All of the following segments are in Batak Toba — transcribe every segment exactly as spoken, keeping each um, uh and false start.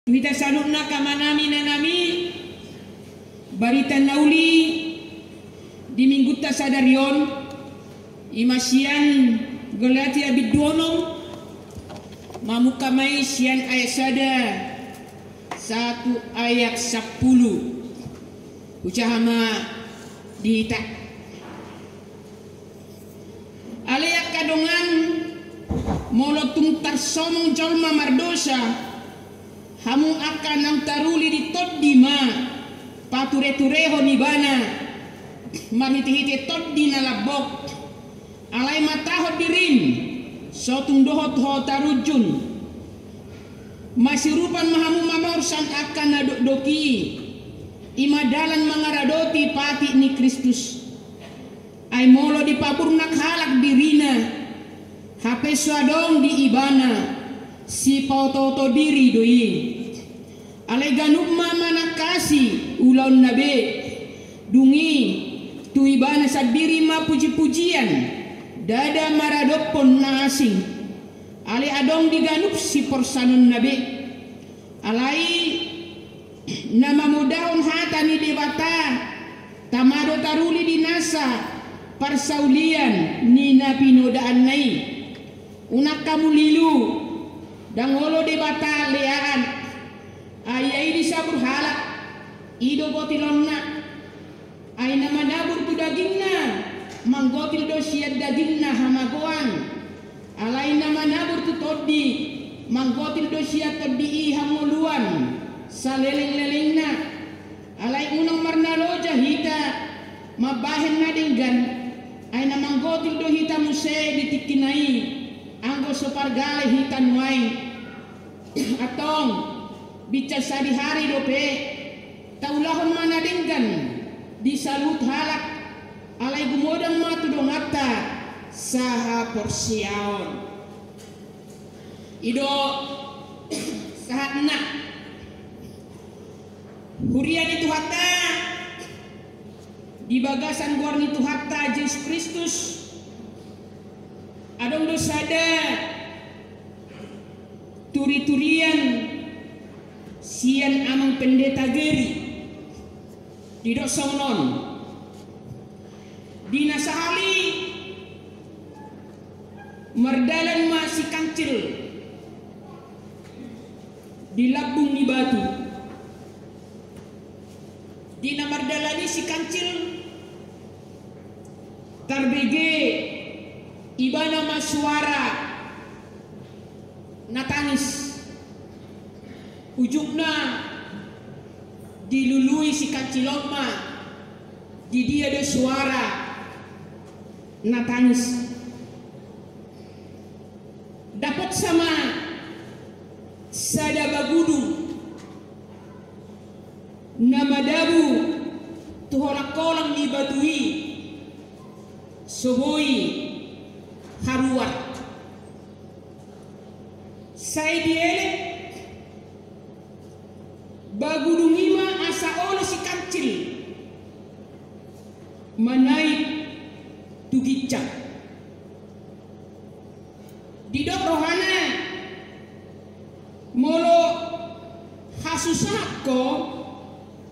Hita saluhutna, amanami, inanami, barita na uli di minggunta sadari on, i ma sian Galatia bindu onom, mamungka ma i sian ayat sada sahat tu ayat sampulu. Hujaha ma di hita. Alai angka dongan, molo tung tarsomong jolma mardosa, hamu angka naung taruli di tondi ma patureturehon ibana marhitehite tondi na lambok. Alai matahon dirim, so tung dohot ho tarunjun. Masiurupan ma hamu mamorsan angka na dokdok i, i ma dalan mangaradoti patik ni Kristus. Ai molo dipaburnang halak dirina, hape so adong di ibana, sipaotooto diri do i. Alai ganup ma manangkasi ulaonna be, dung i tu ibana sandiri ma pujipujian, ndada maradophon na asing. Alai adong di ganup siporsanonna be. Alai na mamodahon hata ni Debata, tama do taruli di nasa parsaulian ni na pinodaanna i. Unang hamu lilu, ndang olo Debata leaan. Ai ia i disabur halak, i do gotilonna. Ai na manabur tu dagingna, manggotil do sian dagingna hamagoan. Alai na manabur tu tondi, manggotil do sian tondi i hangoluan salelenglelengna. Alai unang marnaloja hita mambahen na denggan. Ai na manggotil do hita muse di tingkina i, anggo so pargale hita nuaeng. Antong, binsan sadihari dope, taulahon ma na denggan di saluhut halak, alai gumodang ma tu donganta sahaporseaon. I do sahatna. Huria ni Tuhanta, di bagasan goar ni Tuhanta Jesus Kristus, adong do sada turiturian sian Amang Pendeta Geri. Didok songon on. Di na sahali mardalan ma si Kancil di lambung ni batu. Di na mardalan i si Kancil, tarbege ibana ma suara na tangis. Ujungna dilului si Kancil on ma, di dia do suara na tangis. Dapotsa ma sada bagudung na madabu tu holangkolang ni batu i, so boi haruar. Sai dielek, bagudung i ma asa olo si Kancil manaek tu ginjang. Didok rohana, molo hasusahan ho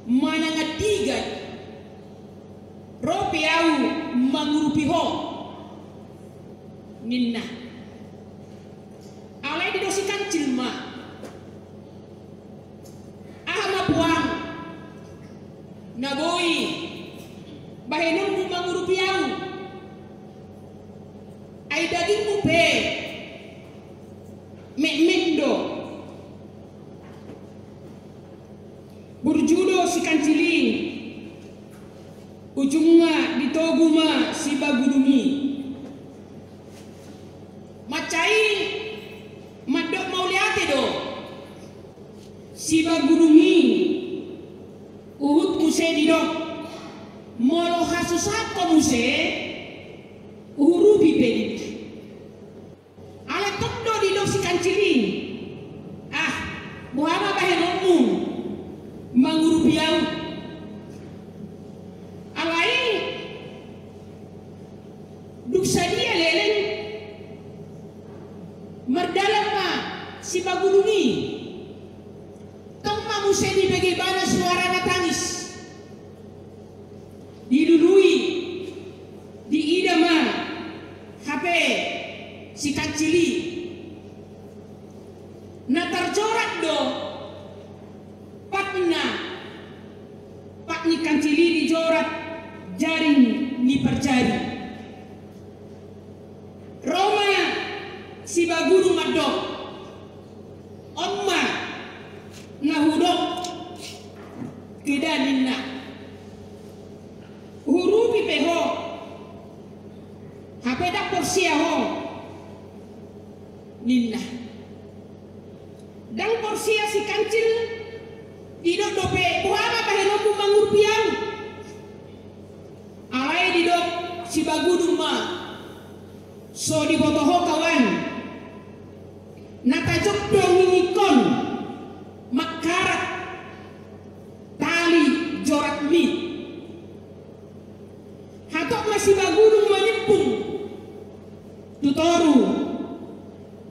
manang andigan, ro pe ahu mangurupi ho, ninna. Alai didok si Kancil ma, aha ma puang na boi bahenonmu mangurupi ahu? Ai dagingmu pe metmet do. Burju do si Kancil i, ujungna ditogu ma si bagudung i. Mansai mandok mauliate do si bagudung i, huhut muse didok, molo hasusahan ho muse, huurupi pe, ninna. Alai tong do didok si Kancil i, ah, boha ma bahenonmu mangurupi ahu? Alai dung sadia leleng, mardalan ma si bagudung i. Sai dibege ibana suara na tangis. Dilului, diida ma hape si Kancil i. Na tarjorat do patna, pat ni Kancil i dijorat jaring ni parjari. Ro ma si Bagudung mandok, on ma na hudok, keda ninna. Huurupi pe ho, hape ndang porsea ho ninna. Ndang porsea si Kancil, didok dope, boha ma bahenonmu mangurupi ahu? Alai didok si Bagudung ma, so diboto ho kawan, na tajok do ngingikkon mangkarat tali joratmi. Hatop ma si Bagudung manimpung tu toru,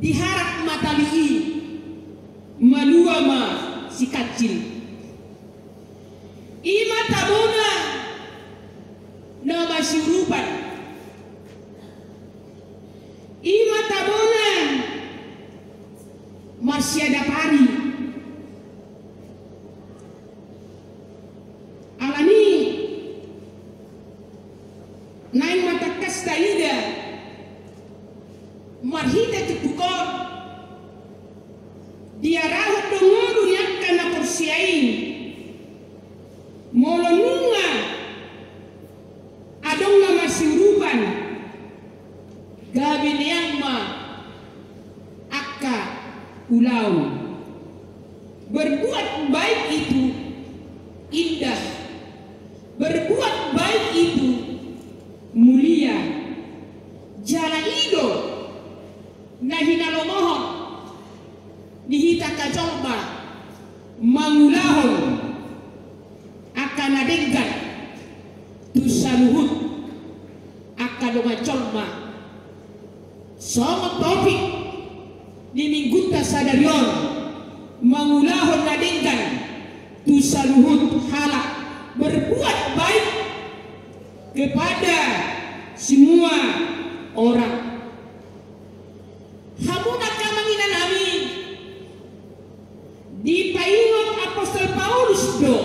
diharat ma tali i, malua ma si Kancil. I ma tabona na masiurupan. I ma tabona marsiadapari. Alani naeng ma tangkas taida marhite turpuk on, diarahon do ngolu ni angka na porsea i. Molo nunga adong na masiurupan, gabe lean ma angka ulaon. Berbuat baik itu indah. Berbuat baik itu mulia. Jala i do na hinalomohon ni hita angka jolma mangulahon angka na denggan tu saluhut angka dongan jolma. Songon topik ni minggunta sadari on, mangulahon na denggan tu saluhut halak, berbuat baik kepada semua orang. Hamu angka amang inang nami, dipaingot apostel Paulus do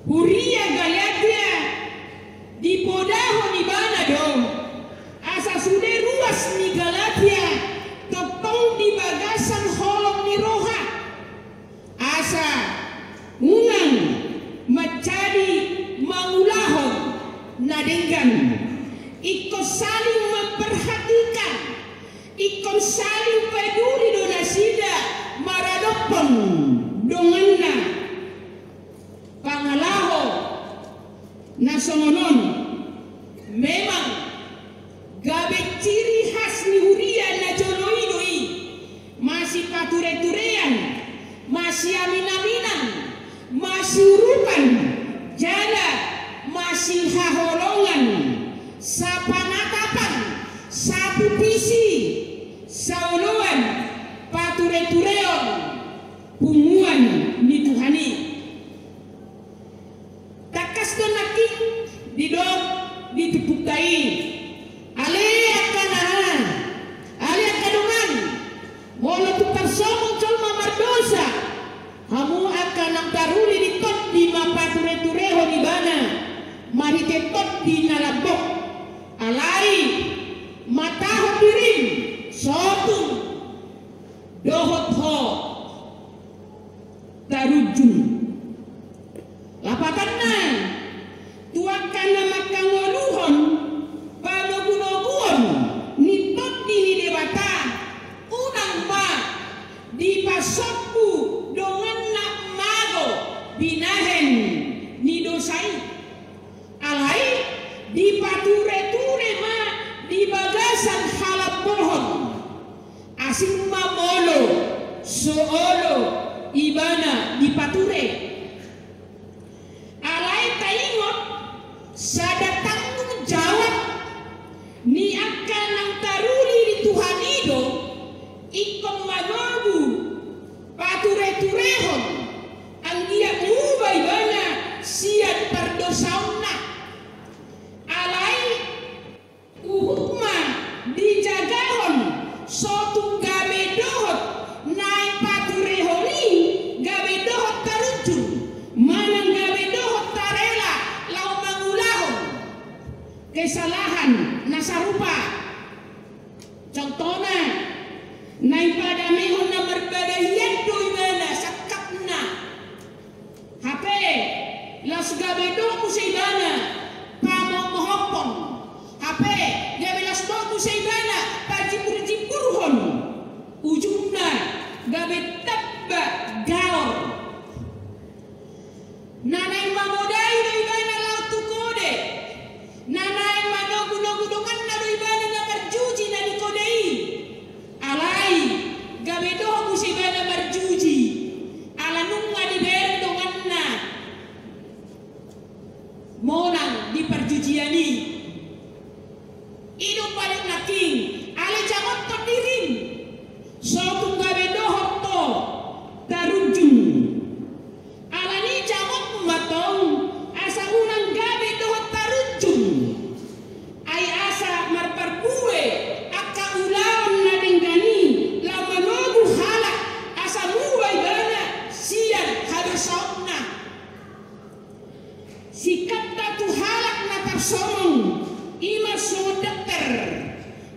huria Galatia, dipodahon ibana do asa sude ruas ni Galatia tongtong di bagasan holong ni roha. Asa unang manjadi mangulahon na denggan, ingkon saling memperhatikan, ingkon saling peduli do nasida maradophon donganna. Pangalaho na songon on memang gabe ciri khas ni huria na jolo i do i, masipatureturean, masiaminaminan, masiurupan, jala masihaholongan, sapanatapan, sapupisi, saoloan, paturetureon punguan ni Tuhan i. Tangkas do nangkin didok di turpukta i. Ale angka na, ale angka dongan, molo tung tarsongon jolma mardosa, hamu angka naung taruli di tondi ma patureturehon ibana marhite tondi na lambok. Alai matahon dirim, so tung dohot ho tarunjung. Lapatanna, tu angka na mangkangoluhon panogunoguon ni tondi ni Debata, unang ma dipasombu donganna mago binahen ni dosa i. Alai dipatureture ma di bagasan halambohon. Asing ma molo so olo ibana dipature. Alai taingot sada tanggung jawab ni angka naung taruli di Tuhan i do, ingkon manogu, patureturehon, Naeng padamehon na marbadai an do ibana sangkapna. Hape laos gabe dohot muse ibana pamohomohon. Hape gabe laos dohot muse ibana pajimbur-jimburhon. Ujungna gabe tamba gaor. Na naeng mamodai do ibana laho tu kode. Na naeng manogunogu donganna do ibana na marjuji na di kode i. Alai gabe dohot muse ibana marjuji. Ala nunga dibereng donganna monang di parjujian i. I do paling nangkin, alai jangothon dirim, so tung gabe dohot ho tarunjung. Alani i jangot ma tong asa unang gabe dohot tarunjung. Ai asa marparbue angka ulaon na denggan i laho manogu halak asa muba ibana sian hadosaonna. Singkatta tu halak na tarsomong, i ma songon dokter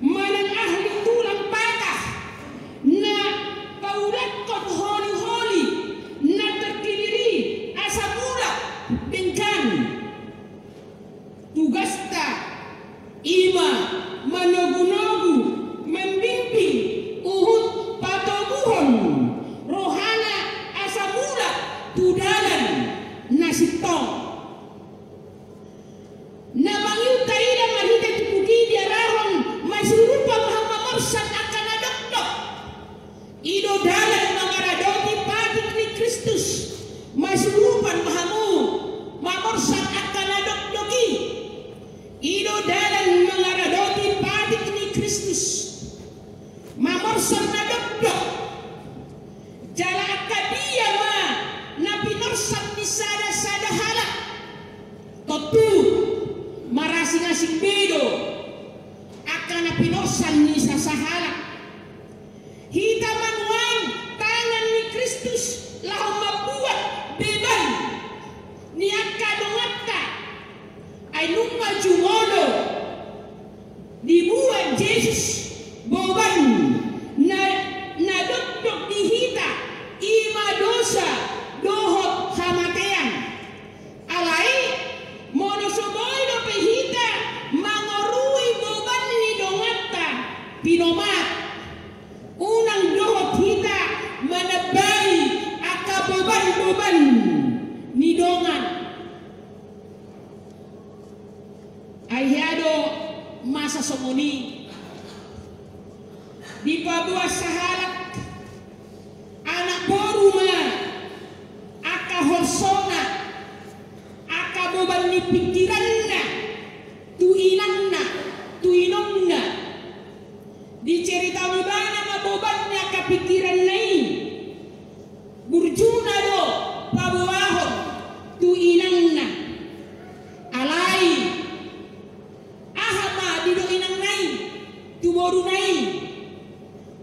manang ahli tulang patah, na paulakhon holiholi na terkilir i asa mulak denggan. Tugasta i ma manogunogu, mambimbing, huhut patoguhon rohana asa mulak tu dalan na sintong. Na mangihuthon taida marhite turpuk i diarahon masurupa ma hamu mamorsan angka na dokdok. I do dalan mangaradoti patik ni Kristus, masurupan ma hamu mamorsan angka na dokdok i. I do dalan mangaradoti patik ni Kristus, mamorsan na dokdok. Jala angka dia ma na pinorsan ni sada-sada halak? Tontu marasing-asing be do angka na pinorsan ni sasahalak. Hita ma nuaeng tangan ni Kristus laho mambuat beban ni angka donganta. Ai nunga jumolo dibuat Jesus boban na, na dokdok di hita, i ma dosa dohot hamatean. Alai molo so boi dope hita mangorui boban ni donganta, pinomat, unang dohot hita manambai angka boban-boban ni dongan. Ai hea do masa songon i? Dipaboa sahalak anak boru ma angka horsona, angka boban ni pingkiranna tu inangna, tu inongna. Diceritaon ibana ma boban ni angka pingkiranna i. Burjuna do paboahon tu inangna. Alai aha ma didok inangna i tu boruna i?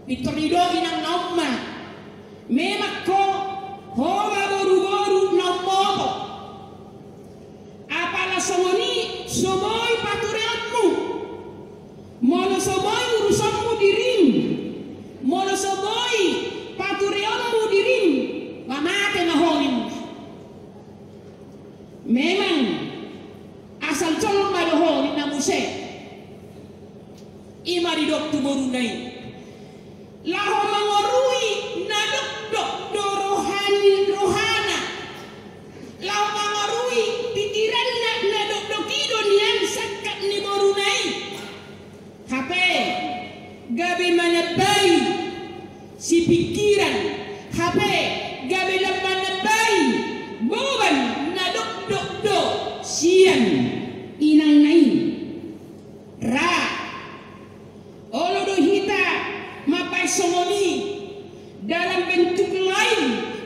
Pintor didok inangna on ma, memang ho, ho ma boru-boru na ummopo. Apala songon i so boi patureonmu. Molo so boi urusonmu dirim, molo so boi patureonmu dirim, ba mate ma ho ninna. Memang asal jolma do ho ninna muse. I ma didok tu boruna i. Laho mangorui na dokdok do rohan-, rohana. Laho mangorui pingkiranna na dokdok i do nian sangkap ni boruna i. Hape gabe manambai sipingkiran. Hape gabe lam manambai boban na dokdok do sian inangna i. Ra. Olo do hita mambaen songon i dalam bentuk lain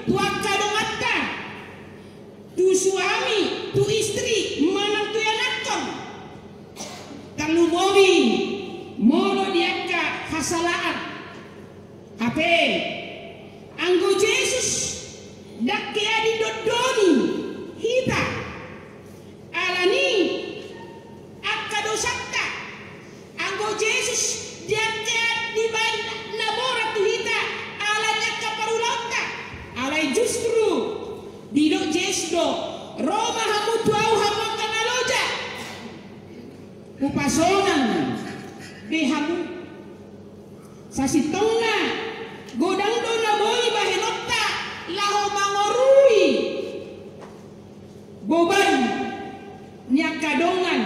tu angka donganta, tu suami, tu istri, manang tu ianakhon. Tarlumobi molo di angka hasalaan. Hape anggo Jesus ndang hea didondoni hita alani angka dosanta. Anggo Jesus ndang hea dibaen na borat tu Sintongna, godang do na boi bahenonta laho mangorui boban ni angka dongan.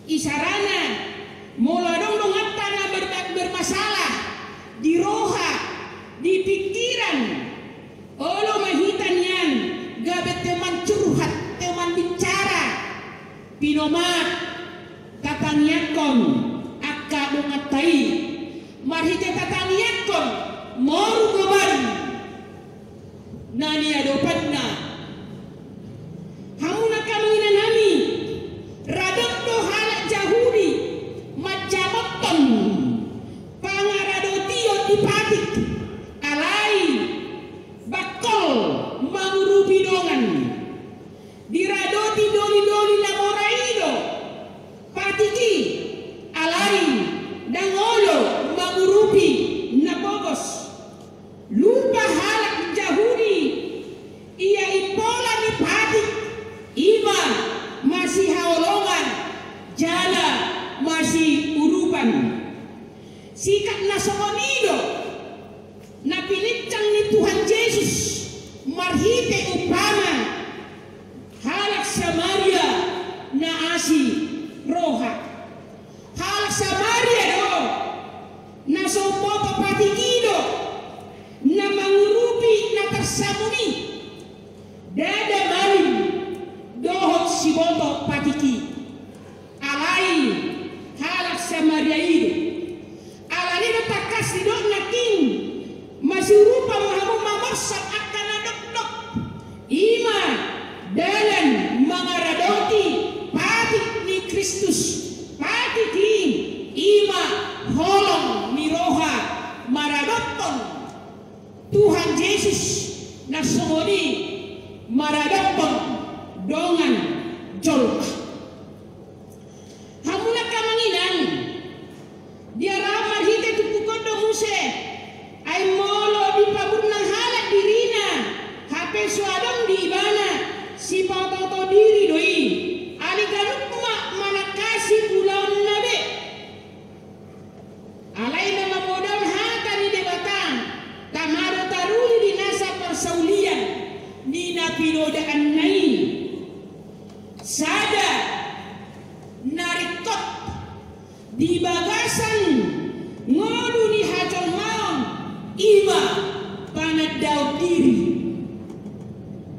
Isarana, molo adong donganta na ber-, bermasalah di roha, di pikiran, olo ma hita nian gabe teman curhat, teman bicara. Pinomat, tatangiangkon angka donganta i. Marhite tatangiangkon moru boban na niadopanna. Hamu angka amang inang nami, radot do halak Jahudi manjamothon pangaradotion di patik, alai bangkol mangurupi dongan. Diradoti doli-doli na mora i do patik i, alai ndang olo mangurupi na pogos. Lupa halak Jahudi, ia impola ni patik, i ma masihaholongan jala masiurupan. Sikap na songon i do na pinincang ni Tuhan Jesus marhite umpama halak Samaria na asi roha. Halak Samaria do na so umboto patik i do na mangurupi na tarsamun i. Ndada malim dohot siboto patik i. Alai halak Samaria i do. Alani do tangkas didok nangkin, masiurupan ma hamu mamorsan angka na dokdok. I ma dalan mangaradoti patik ni Kristus. Patik i, i ma holong ni roha maradophon Tuhan Jesus, na songon i maradophon dongan jolma. Hamu angka amang inang, diarahon marhite turpuk on do muse, ai molo dipaburnang halak dirina, hape so adong di ibana, sipaoto-oto diri do i, alai ganup ma manangkasi ulaonna be. Alai na mamodahon hata ni Debata, tama do taruli di nasa parsaulian ni na pinodaanna i. Sada na ringkot di bagasan ngolu ni hajolmaon, i ma panandaon diri.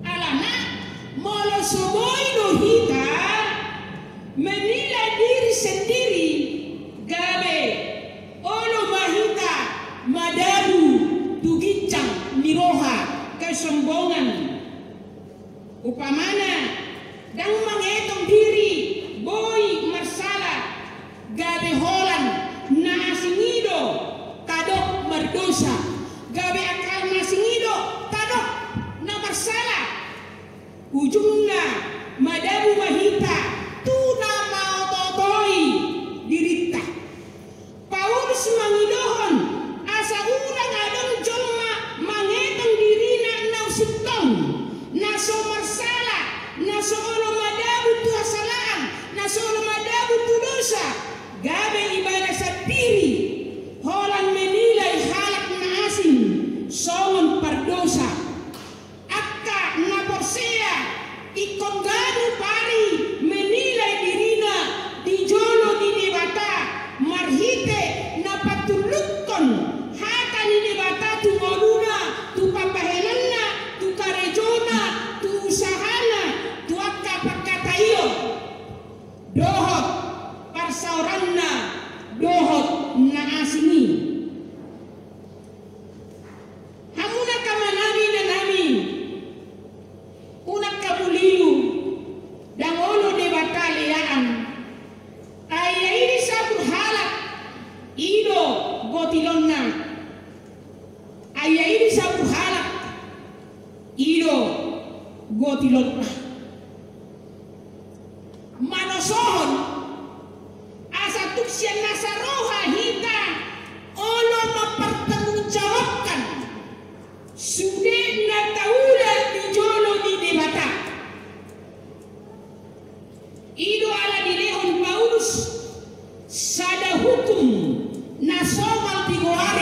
Alana molo so boi do hita menilai diri sendiri, gabe olo ma hita madabu tu ginjang ni roha, kesombongan. Umpamana, ndang mangetong diri boi marsala, gabe holan na asing i do tadok mardosa, gabe angka na asing i do tadok na marsala. Ujungna, madabu ma hita tu na maoto-otoi dirinta. Paulus mangidohon asa unang adong jolma mangetong dirina na sintong, na so marsala, na so olo madabu tu hasalaan, na so olo madabu tu dosa, gabe ibana sandiri holan menilai halak na asing songon pardosa. Angka na porsea ingkon ganup ari menilai dirina di jolo ni Debata marhite na patullukkon hata ni Debata tu ngoluna, tu pambahenanna, tu karejona, tu usahana, tu angka pangkataion dohot parsaoranna dohot na asing i. Hamu angka amang nami, inang nami, unang hamu lilu, ndang olo Debata leaan. Ai ia i disabur halak, i do gotilonna. Ai ia i disabur halak, i do gotilonna. Manosohon asa tung sian nasa roha hita olo mampertanggungjawabkan sude na taula di jolo ni Debata. I do ala dilehon Paulus sada hukum na somal digoar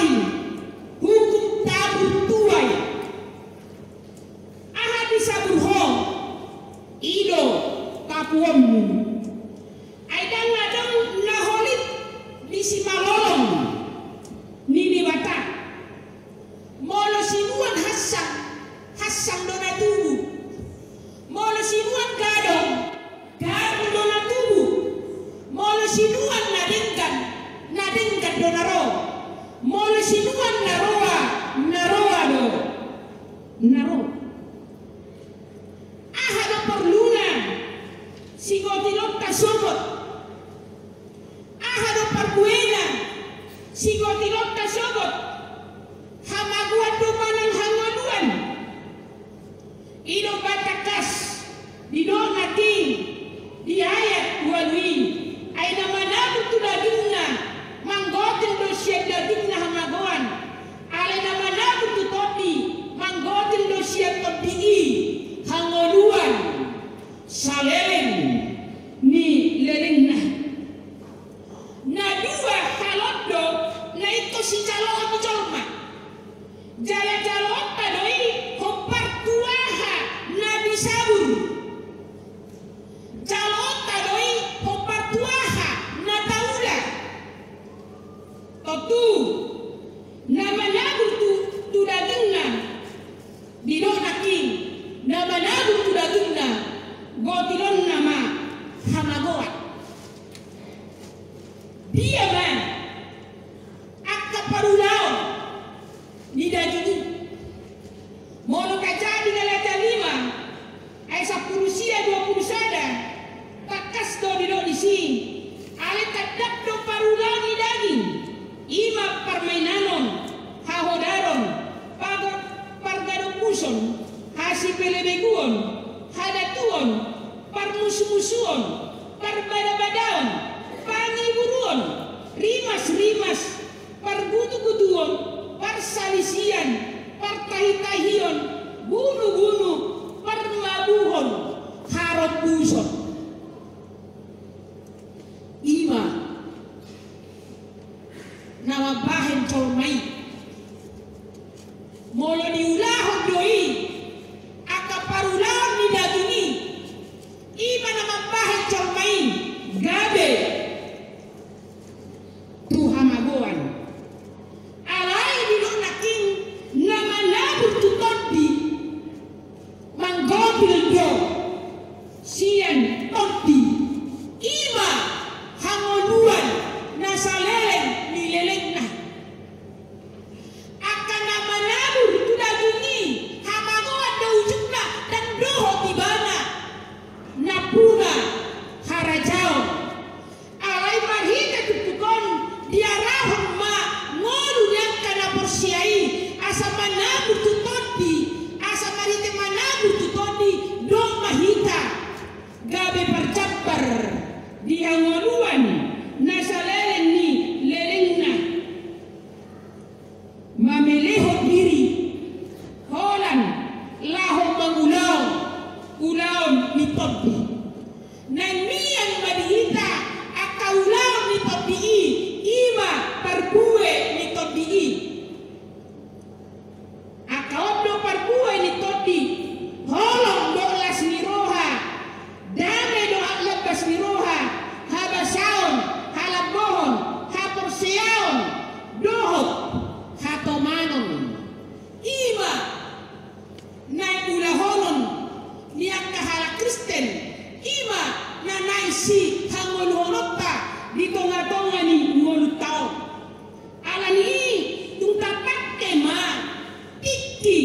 Na manabur tu, tu dagingna, didok nangkin, na manabur tu dagingna, gotilonna ma hamagoan. Dia ma angka parulaon ni daging i. Molo tajaha di Galatia lima, ayat sampulu sia, dua pulu sada, tangkas do didok disi, alai tandok do parulaon ni daging, i ma parmainanon, hahodaron, pago-, pargadobuson, hasipelebeguon, hadatuon, parmusumusuon, parbadabadaon, pangiburuon, rimasrimas, pargutugutuon, parsalisian, partahitahion, bunubunu, parmabuhon, harombuson. I ma na mambahen jolma i. Molo diulahon do i angka parulaon ni daging i, i ma na mambahen jolma i gabe tu hamagoan. Alai didok nangkin, na manabur tu tondi, manggotil do sian tondi, i ma hangoluan na saleleng ni lelengna. Angka na manabur tu daging i, hamagoan do ujungna, ndang dohot ibana nampuna harajaon. Alai marhite turpuk on diarahon ma ngolu ni angka na porsea i, asa manabur tu tondi, asa marhite manabur tu tondi, dok ma hita gabe parjambar di hangoluan na saleleng ni lelengna. Mamelehon diri holan laho mangulahon ulaon ni tondi. Naeng mian ma di hita angka ulaon ni tondi i, i ma parbue ni tondi i. Angka on do parbue ni tondi, holong dohot las ni roha, dame dohot lambas ni roha, habasaon, halambohon, haporseaon, dohot hatomanon. I ma naeng ulahonon ni angka halak Kristen, i ma na naeng sihangoluhononta di tongatonga ni ngolunta on. Alani i tung tapangke ma tingki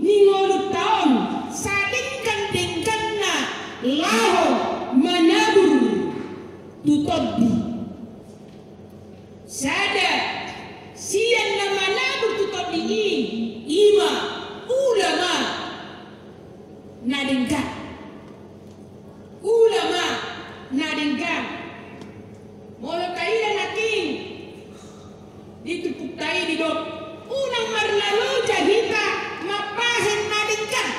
ni ngolunta on sadenggan-dengganna laho manabur tu tondi. Sada sian na manabur tu tondi i, i ma ula ma na denggan. Ula ma na denggan. Molo taida nangkin di turpukta i didok, unang marnaloja hita mambahen na denggan.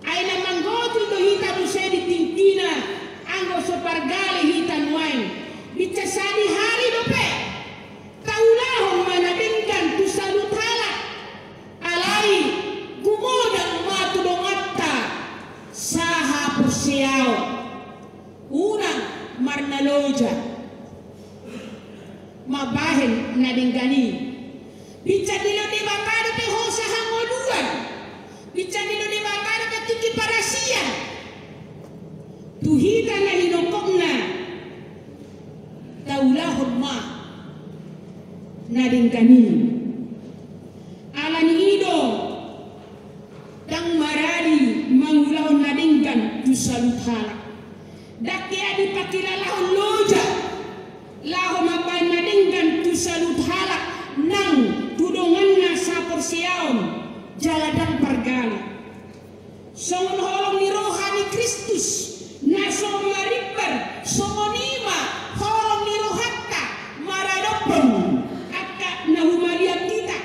Ai na manggotil do hita muse di tingkina anggo so pargale hita nuaeng. Binsa sadihari dope taulahon ma na denggan tu saluhut halak. Alai gumodang ma tu donganta sahaporseaon. Unang marnaloja mambahen na denggan i. Binsa dilehon Debata dope hosa hangoluan. Binsa dilehon Debata dope tingki parasian tu hita na hinongkokna. Taulahon ma na denggan i. Alani i do ndang maradi mangulahon na denggan tu saluhut halak. Ndang hea dipakilalahon loja laho mambahen na denggan tu saluhut halak nang tu donganna saporseaon jala ndang pargale. Songon holong ni roha ni Kristus na so marimbar, songon i ma holong ni rohanta maradophon angka na humaliang hita.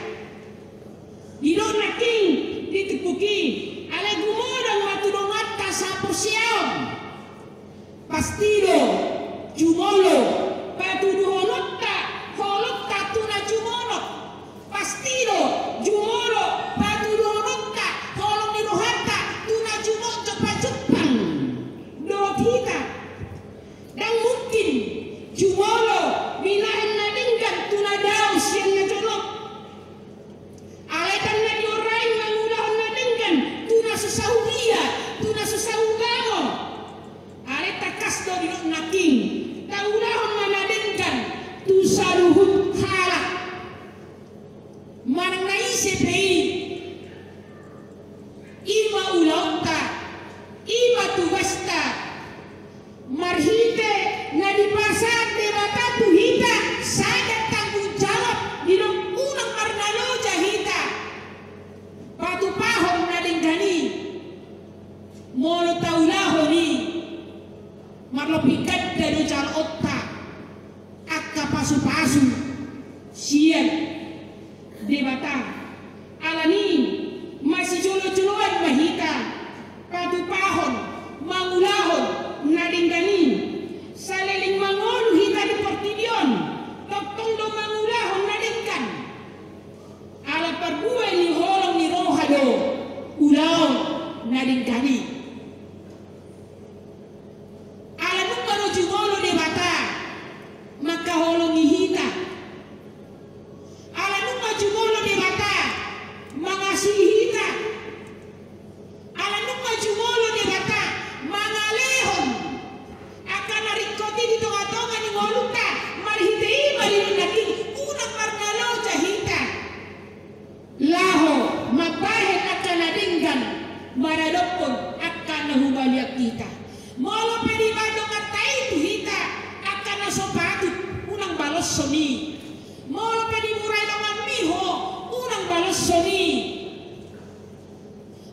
Didok nangkin di turpuk i, alai gumodang ma tu donganta saporseaon. Pasti do jumolo patuduhononta holongta tu na jumolo. Pasti do jumolo patuduhononta C P I, i ma ulaonta, i ma tugasta. Marhite na dipasahat Debata tu hita sada tanggung jawab, didok unang marnaloja hita patupahon na denggan i. Molo taulahon i, marlopi ganda do jaloonta angka pasupasu sian Debata. Alani i, masijolojoloan ma hita patupahon, mangulahon na denggan i. Saleleng mangolu hita di portibi on, tongtong do mangulahon na denggan. Ala parbue ni holong ni roha do ulaon na denggan i. Ala nunga do jumolo Debata mangkaholongi hita. Ala nunga jumolo Debata mangasihi hita. Ala nunga jumolo Debata mangalehon angka na ringkot i di tongatonga ni ngolunta. Marhite i ma didok nangkin unang marnaloja hita laho mambahen angka na denggan maradophon angka na humaliang hita. Molo pe dibahen donganta i tu hita angka na so patut, unang baloshon i. Molo pe dimurai donganmi ho, unang baloshon i.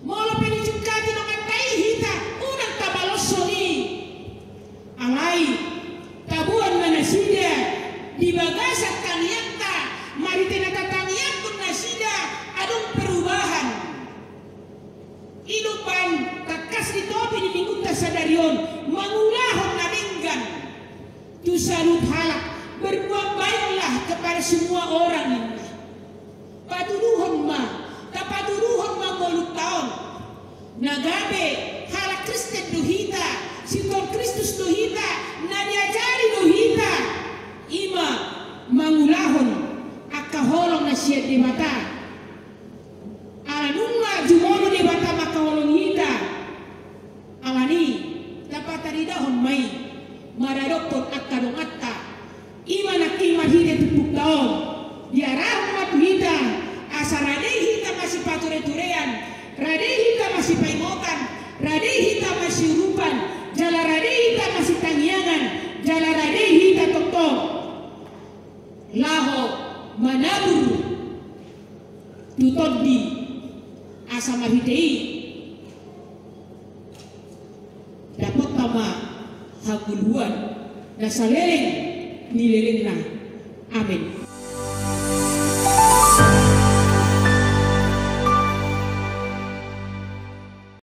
Molo pe dijungkati donganta i hita, unang tabaloshon i. Alai taboan ma nasida di bagasan tangiangta, marhite na tatangianghon nasida adong perubahan. I do umbahen tangkas di topi ni minggunta sadari on, mangulahon na denggan tu saluhut halak. Berbuat baiklah kepada semua orang, ninna. Patuduhon ma, tapatuduhon ma ngolunta on. Na gabe halak Kristen do hita, sintua Kristus do hita, na diajari do hita. I ma mangulahon angka holong na sian Debata. Ala nunga jumolo Debata mangkaholongi hita. Alani i, tapataridahon ma i maradophon angka donganta. I ma nangkin marhite turpukta on diarahon ma tu hita, asa rade hita masipatureturean, rade hita masipaingotan, rade hita masiurupan, jala rade hita masitangiangan, jala rade hita tongtong laho manabur tu tondi, asa marhite i dapotta ma hangoluan na saleleng ni lelengna. Amen.